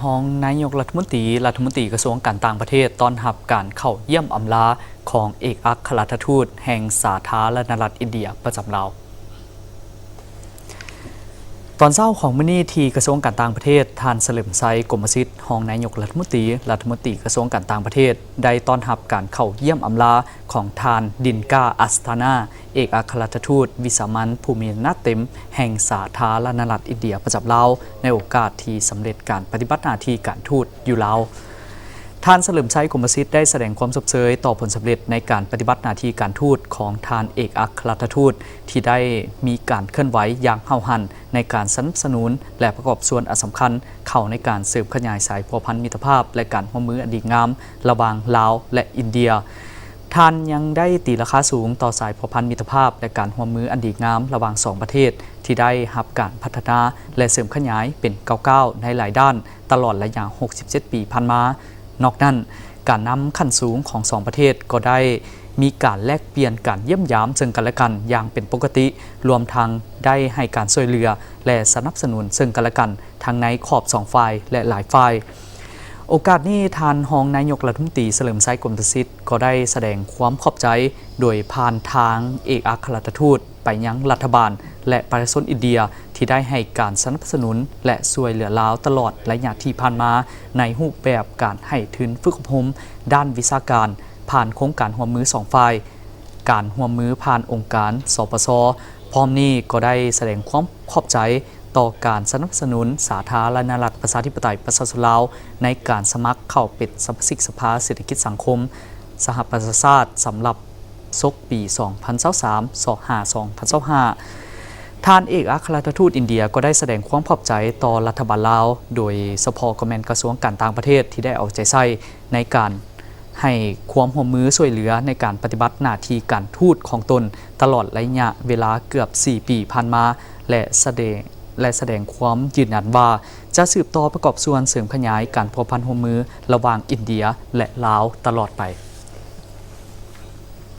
ຮອງນາຍົກລັດຖະມົນຕີ, ລັດຖະມົນຕີກະຊວງການຕ່າງປະເທດ ຕ້ອນຮັບການເຂົ້າຢ້ຽມອຳລາຂອງເອກອັກຄະລັດຖະທູດແຫ່ງສາທາລະນະລັດອິນເດຍປະຈຳລາວ. ຕອນເຊົ້າຂອງມື້ນີ້ ທີ່ກະຊວງການຕ່າງປະເທດ, ທ່ານ ສະເຫຼີມໄຊ ກົມມະສິດ ຮອງນາຍົກລັດຖະມົນຕີ, ລັດຖະມົນຕີກະຊວງການຕ່າງປະເທດ ໄດ້ຕ້ອນຮັບການເຂົ້າຢ້ຽມອຳລາຂອງທ່ານ ດິນກາ ອັສທານາ ເອກອັກຄະລັດຖະທູດວິສາມັນຜູ້ມີອຳນາດເຕັມແຫ່ງສາທາລະນະລັດອິນເດຍປະຈຳລາວ ໃນໂອກາດທີ່ສຳເລັດການປະຕິບັດໜ້າທີ່ການທູດຢູ່ລາວ. ທ່ານ ສະເຫຼີມໄຊ ກົມມະສິດ ໄດ້ສະແດງຄວາມຊົມເຊີຍຕໍ່ຜົນສຳເລັດໃນການປະຕິບັດໜ້າທີ່ການທູດຂອງທ່ານເອກອັກຄະລັດຖະທູດ ທີ່ໄດ້ມີການເຄື່ອນໄຫວຢ່າງຫ້າວຫັນໃນການສະໜັບສະໜູນ ແລະ ປະກອບສ່ວນອັນສຳຄັນເຂົ້າໃນການເສີມຂະຫຍາຍສາຍພົວພັນມິດຕະພາບ ແລະ ການຮ່ວມມືອັນດີງາມລະຫວ່າງລາວ ແລະ ອິນເດຍ. ທ່ານຍັງໄດ້ຕີລາຄາສູງຕໍ່ສາຍພົວພັນມິດຕະພາບ ແລະ ການຮ່ວມມືອັນດີງາມລະຫວ່າງສອງປະເທດ ທີ່ໄດ້ຮັບການພັດທະນາ ແລະ ເສີມຂະຫຍາຍເປັນກ້າວໆໃນຫຼາຍດ້ານຕະຫຼອດໄລຍະຫົກສິບເຈັດປີຜ່ານມາ. ນອກນັ້ນ, ການນຳຂັ້ນສູງຂອງສອງປະເທດກໍໄດ້ມີການແລກປ່ຽນການຢ້ຽມຢາມເຊິ່ງກັນແລະກັນຢ່າງເປັນປົກກະຕິ, ລວມທັງໄດ້ໃຫ້ການຊ່ວຍເຫຼືອ ແລະ ສະໜັບສະໜູນເຊິ່ງກັນແລະກັນ ທັງໃນຂອບສອງຝ່າຍ ແລະ ຫຼາຍຝ່າຍ. ໂອກາດນີ້, ທ່ານຮອງນາຍົກລັດຖະມົນຕີ ສະເຫຼີມໄຊ ກົມມະສິດ ກໍໄດ້ສະແດງຄວາມຂອບໃຈໂດຍຜ່ານທາງເອກອັກຄະລັດຖະທູດ ໄປຍັງລັດຖະບານ ແລະ ປະຊາຊົນອິນເດຍ ທີ່ໄດ້ໃຫ້ການສະໜັບສະໜູນ ແລະ ຊ່ວຍເຫຼືອລາວຕະຫຼອດໄລຍະທີ່ຜ່ານມາ ໃນຮູບແບບການໃຫ້ທຶນຝຶກອົບຮົມດ້ານວິຊາການ ຜ່ານໂຄງການຮ່ວມມືສອງຝ່າຍ, ການຮ່ວມມືຜ່ານອົງການ ສປຊ. ພ້ອມນີ້ກໍໄດ້ສະແດງຄວາມຂອບໃຈຕໍ່ການສະໜັບສະໜູນສາທາລະນະລັດປະຊາທິປະໄຕປະຊາຊົນລາວ ໃນການສະໝັກເຂົ້າເປັນສະມາຊິກສະພາເສດຖະກິດສັງຄົມ ສະຫະປະຊາຊາດ ສຳລັບສົກປີສອງພັນຊາວສາມ ຫາ ສອງພັນຊາວຫ້າ. ທ່ານເອກອັກຄະລັດຖະທູດອິນເດຍກໍໄດ້ສະແດງຄວາມຂອບໃຈຕໍ່ລັດຖະບານລາວ, ໂດຍສະເພາະກໍແມ່ນກະຊວງການຕ່າງປະເທດ ທີ່ໄດ້ເອົາໃຈໃສ່ໃນການໃຫ້ຄວາມຮ່ວມມືຊ່ວຍເຫຼືອໃນການປະຕິບັດໜ້າທີ່ການທູດຂອງຕົນ ຕະຫຼອດໄລຍະເວລາເກືອບສີ່ປີຜ່ານມາ ແລະ ສະແດງ ແລະ ສະແດງຄວາມຢືນຢັນວ່າ ຈະສືບຕໍ່ປະກອບສ່ວນເສີມຂະຫຍາຍການພົວພັນຮ່ວມມືລະຫວ່າງອິນເດຍ ແລະ ລາວຕະຫຼອດໄປ.